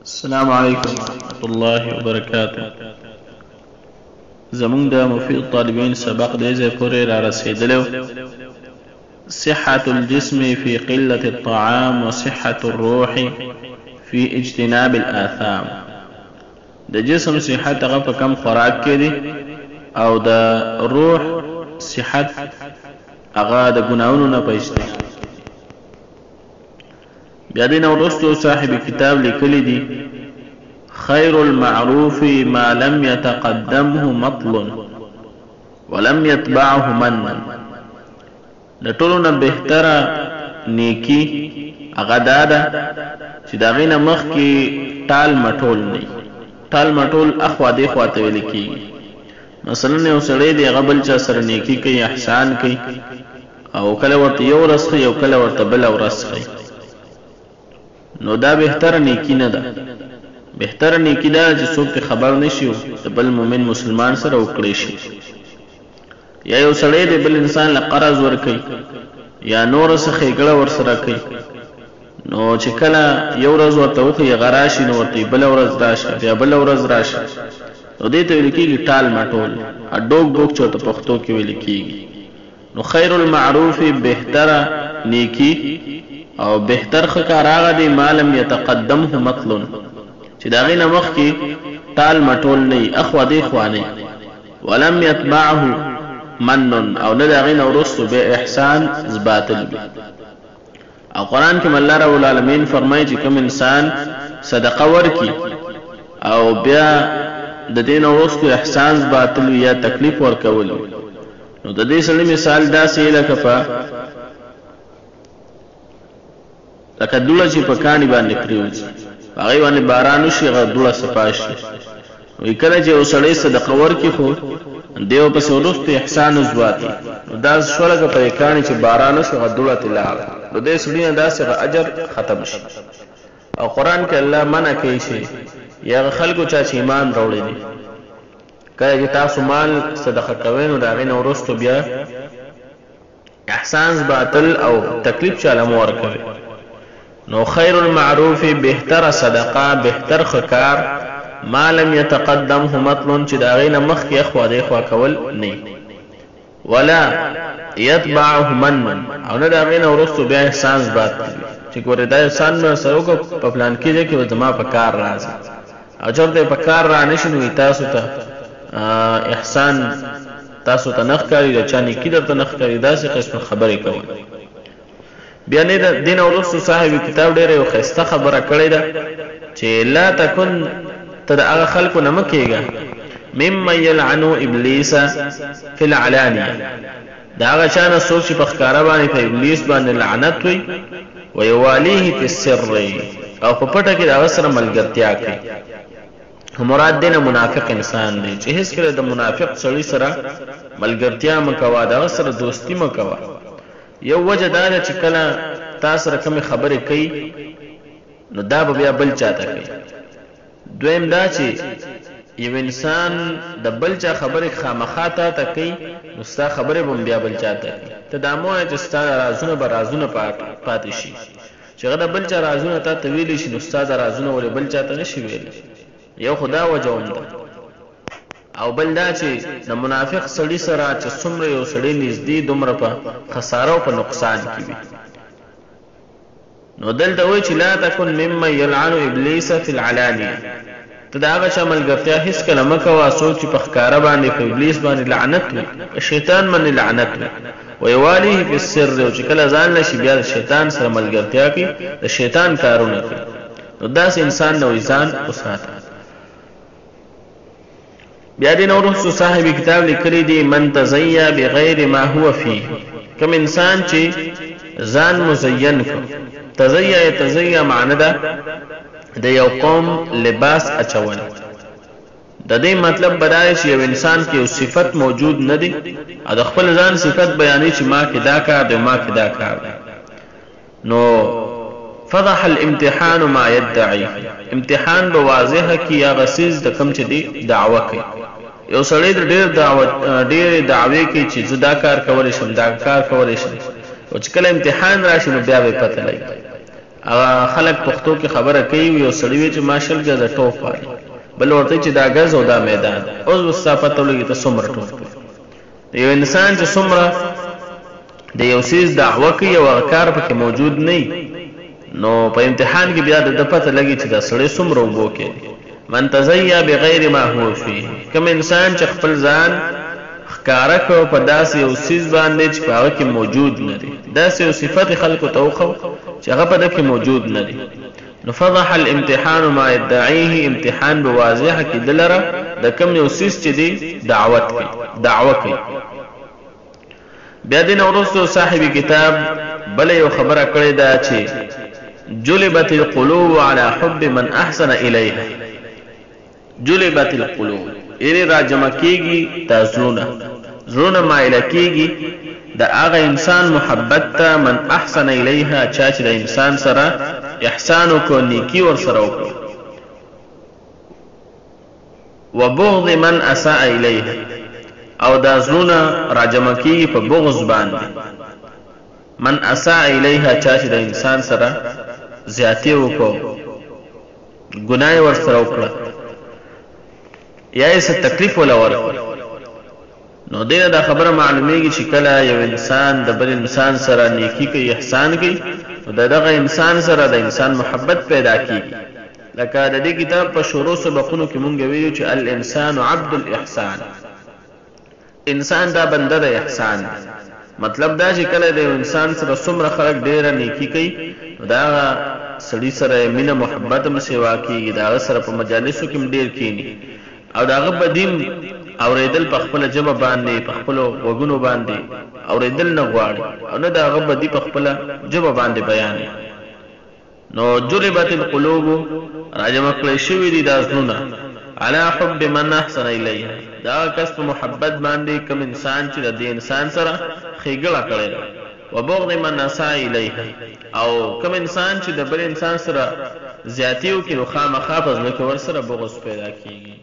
السلام علیکم ورحمة الله وبرکاته. زمونږ د مفید طالبین سبق دې ځای پورې را رسېدلی. صحة الجسم في قلة الطعام وصحة الروح في اجتناب الآثام. د جسم صحت هغه په کم خوراک کې دی او د روح صحت هغه د ګناهونو نه په اجتناب. بیا دې نه وروسته صاحب کتاب لیکلی دی، خیر المعروف ما لم يتقدمه مطل ولم يتبعه من. د ټولو نه بهتره نیکی هغه دا ده چې د هغې نه مخکې ټال مټول نه وي. ټال مټول اخوا دې خوا ته ویل کېږي. مثلا یو سړی دی، هغه بل چا سره نیکي کوي، احسان کوي، او کله ورته یو ورځ ښیي او کله ورته بله ورځ ښیي، نو دا بهتره نیکي نه ده. بهتره نیکي دا ده چې څوک ترې خبر نه شي او د بل مؤمن مسلمان سره وکړی شي. یا یو سړی دی، بل انسان له قرض ورکوي یا نوره څه ښېګړه ورسره کوي، نو چې کله یو ورځ ورته وښیي، هغه راشي، نو ورته بله ورځ راشه، بیا بله ورځ راشه، نو دې ته ویل کېږي ټال مټول، ډوک بوک چې ورته پښتو کې ویل کېږي. نو خیر المعروف بهتره نیکی او بهتر ښه کار هغه دی، ما لم یتقدمه مطل، چې د هغې نه مخکې ټال مټول نه وي، اخوا دې خوا نه وي، ولم یتبعه من، او نه د هغې نه وروسته بیا احسان زباتل وي. او قرآن کې الله رب العالمین فرمایي چې کوم انسان صدقه ورکي او بیا د دې نه وروسته احسان زباتل وي یا تکلیف ورکول وي، نو د دې سړي مثال داسې لکه په لکه دوړه چې په کاڼي باندې پریوځي، په هغې باندې باران وشي، هغه دوړه صفا شي. وایي کله چې یو سړی صدقه ورکړي خو دی ورپسې وروسته احسان وزباتي، نو داسې شوه لکه په دې کاڼي چې باران وشو، هغه دوړه ترې لاړه، نو دې سړي نه داسې هغه اجر ختم شي. او قرآن کې الله منع کوي چې یا هغه خلکو چا چې ایمان راوړی دی، کله چې تاسو مال صدقه کوئ نو د هغې نه وروسته بیا احسان زباتل او تکلیف چاله مه ورکوئ. نو خیر المعروف بهتره صدقه، بهتر ښه کار، ما لم یتقدمه مطل، چې د هغې نه مخکې اخوا دیخوا کول نه وي، ولا یتبعه من، او نه د هغې نه وروسته بیا احسان زباتل وي چې ګورې دا احسان مې ورسره وکړ، په فلانکي ځای کې به زما په کار راځي، او چېرته یې په کار رانه شي نو تاسو ته احسان تاسو ته نه ښکاري، د چا نیکي درته نه ښکاري، داسې قسمه خبرې کول. بیا نه دې نه وروسته صاحب کتاب ډېره یو ښایسته خبره کړې ده چې لا تکن، ته د هغه خلکو نه مه کېږه، ممن یلعنو ابلیس فی العلانیه، د هغه چا نه څوک چې په ښکاره باندې په ابلیس باندې لعنت وي، ویوالیه فی السر، او په پټه کې د هغه سره ملګرتیا کوي. مراد دې نه منافق انسان دی چې هیڅکله د منافق سړي سره ملګرتیا مه کوه، د هغه سره دوستي مه کوه. یو وجه دا ده چې کله تا سره کومې خبرې کوي نو دا به بیا بل چاته کوي. دویم دا چې یو انسان د بل چا خبرې خامخا تا ته کوي، نو ستا خبرې به هم بیا بل چاته کوي. ته دا مه وایه چې ستا رازونه به رازونه پاتې شي. چې هغه د بل چا رازونه تا ته ویلی شي، نو ستا د رازونه ولې بل چا ته نه شي ویلی؟ یو خو دا وجه هم ده، او بل دا چې د منافق سړي سره چې څومره یو سړی نږدې، دومره په خساره او په نقصان کې وي. نو دلته وایي چې لا تکن ممن یلعن ابلیس فی العلانیه، ته د هغه چا ملګرتیا هیڅکله مه کوه څوک چې په ښکاره باندې په ابلیس باندې لعنت وي، په شیطان باندې لعنت وي، ویوالیه فی السر، او چې کله ځان له شي بیا د شیطان سره ملګرتیا کوي، د شیطان کارونه کوي، نو داسې انسان نه وایي ځان وساته. بیا دې نه وروسته صاحب کتاب لیکلی دی، من تزیا بغیر ما هو فيه، کوم انسان چې ځان مزین کو. تزیا تزیا معنی ده د یو قوم لباس اچول. د دې مطلب به دا دی چې یو انسان کې یو صفت موجود نه دی او د خپل ځان صفت بیانوي چې ما کې دا کار دی، ما کې دا کار دی. نو فضح الامتحان ما يدعي، امتحان به واضح کړي هغه څیز د کوم چې دی دعوه کوي. یو سړی د ډیر دعوت ډېرې دعوې کوي چې زه دا کار کولی شم، دا کار کولی شم، او چې کله امتحان راشي نو بیا به پته لګي. هغه خلک پښتو کې خبره کوي، یو سړي وي چې ما 20 ګزه ټوپ والی، بل ورته چې دا ګز او دا میدان، اوس به ستا پته ولګي ته څومره ټوپ یې. یو انسان چې څومره د یو څیز دعوه کوي او هغه کار پکې موجود نه وي، نو په امتحان کې بیا د ده پته لګي چې دا سړی څومره اوبو کې دی. من تزیا بغیر ما هو فیه، کوم انسان چې خپل ځان ښکاره کړ په داسې یو څیز باندې چې په هغه کې موجود نه دی، داسې یو صفت خلکو ته وښو چې هغه په ده کې موجود نه دی، نو فضح الامتحان ما يدعيه، امتحان به واضح کړي ده لره د کوم یو څیز چې دی دعوت کوي، دعوه کوي. بیا دې نه وروسته صاحب کتاب بله یو خبره کړې ده چې جلبت القلوب على حب من احسن الیها. جلبت القلوب یعنی راجمع کیږي دا زړونه، زړونه مایله کیږي د هغه انسان محبت ته، من احسن الیها، چا چې د انسان سره احسان وکړو، نیکی ورسره وکړو، وبغض من اساء الیها، او دا زړونه راجمع کیږي په بغض باندې، من اساء الیها، چا چې د انسان سره زیاتی وکړو، ګناه یې ورسره وکړه یا یې څه تکلیف وله ورکړ. نو دې نه دا خبره معلومیږي چې کله یو انسان د بل انسان سره نیکی کوي، احسان کوي، نو د دغه انسان سره د انسان محبت پیدا کیږي. لکه د دې کتاب په شروع سبقونو کې مونږ ویلو چې الانسان عبد الاحسان، انسان دا بنده د احسان دی. مطلب دا چې کله د یو انسان سره څومره خلک ډیره نیکی کوي، نو د هغه سړي سره یې مینه محبت هم سیوا کیږي، د هغه سره په مجالسو کې هم ډیر کیني او د هغه بدي هم اورېدل په خپله ژبه باندې په خپلو غوږونو باندې اورېدل نه غواړي او نه د هغه بدي په خپله ژبه باندې بیانوي. نو جلبت القلوب، راجمع کړی شوي دي دا زړونه، علی حب من احسن الیها، د هغه کس په محبت باندې کوم انسان چې د دې انسان سره ښېګړه کړې ده، وبغض من اساء الیها، او کوم انسان چې د بل انسان سره زیاتی وکړي نو خامخا په زړه کې ورسره بغض پیدا کیږي.